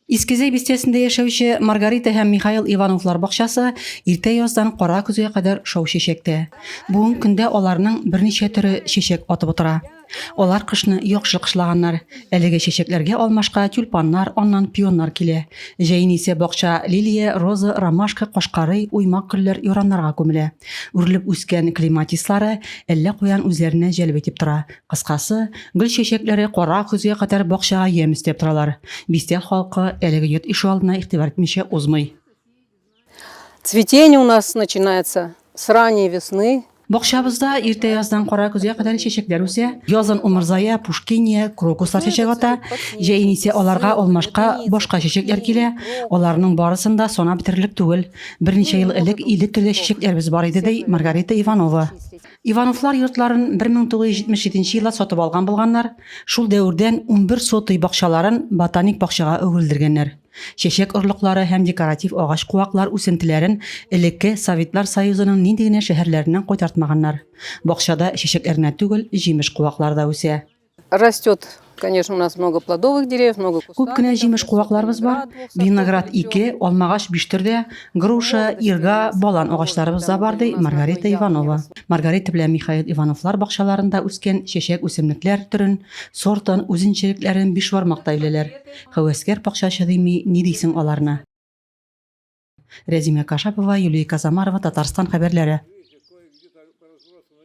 Иске Зәй бистәсендә яшәүче Маргарита һәм Михаил Ивановлар бакчасы иртә яздан кара көзгә кадәр шау чәчәктә. Бүгенге көндә аларның берничә төре чәчәк атып утыра. Алар кышны яхшы кышлаганнар. Әлеге чәчәкләргә алмашка тюльпаннар, аннан пионнар килә. Җәен исә бакча лилия, роза, ромашка, кашкарый, уймак гөлләр яраннарга күмелә. Үрелеп үскән клематислары әллә каян үзләренә җәлеп итеп тора. Кыскасы, гөл чәчәкләре кара көзгә кадәр бакчага ямь өстәп торалар. Бистә халкы әлеге йорт ишегалдына игътибар итмичә узмый. Цветение у нас начинается с ранней весны. Бакчабызда иртә яздан кара көзгә кадәр чәчәкләр үсә. Язын умырзая, пушкиния, крокуслар чәчәк ата. Җәен исә аларга алмашка башка чәчәкләр килә. Аларның барысын да санап бетерерлек түгел. Берничә ел элек 50 төрле чәчәкләребез бар иде, ди Маргарита Иванова. Ивановлар йортларын 1977 елда сатып алган булганнар, шул дәвердән 11 сотый бакчаларын ботаник бакчага әверелдергәннәр. Чәчәк орлыклары һәм декоратив агач-куаклар үсентеләрен элекке Советлар Союзының нинди генә шәһәрләреннән кайтартмаганнар. Бакчада чәчәкләр генә түгел, җимеш куаклары да үсә. Растет, конечно, у нас много плодовых деревьев, много Күп кенә җимеш куакларыбыз бар. Виноград ике, алмагач биш төрдә, груша, ирга, балан агачларыбыз да бар, ди Маргарита Иванова. Маргарита белән Михаил Ивановлар бакчаларында үскән чәчәк-үсемлекләр төрен, сортын, үзенчәлекләрен бишбармактай беләләр. Һәвәскәр бакчачы дими, ни дисең аларны? Рәзимә Кашапова, Юлия Казамарова, Татарстан хәбәрләре.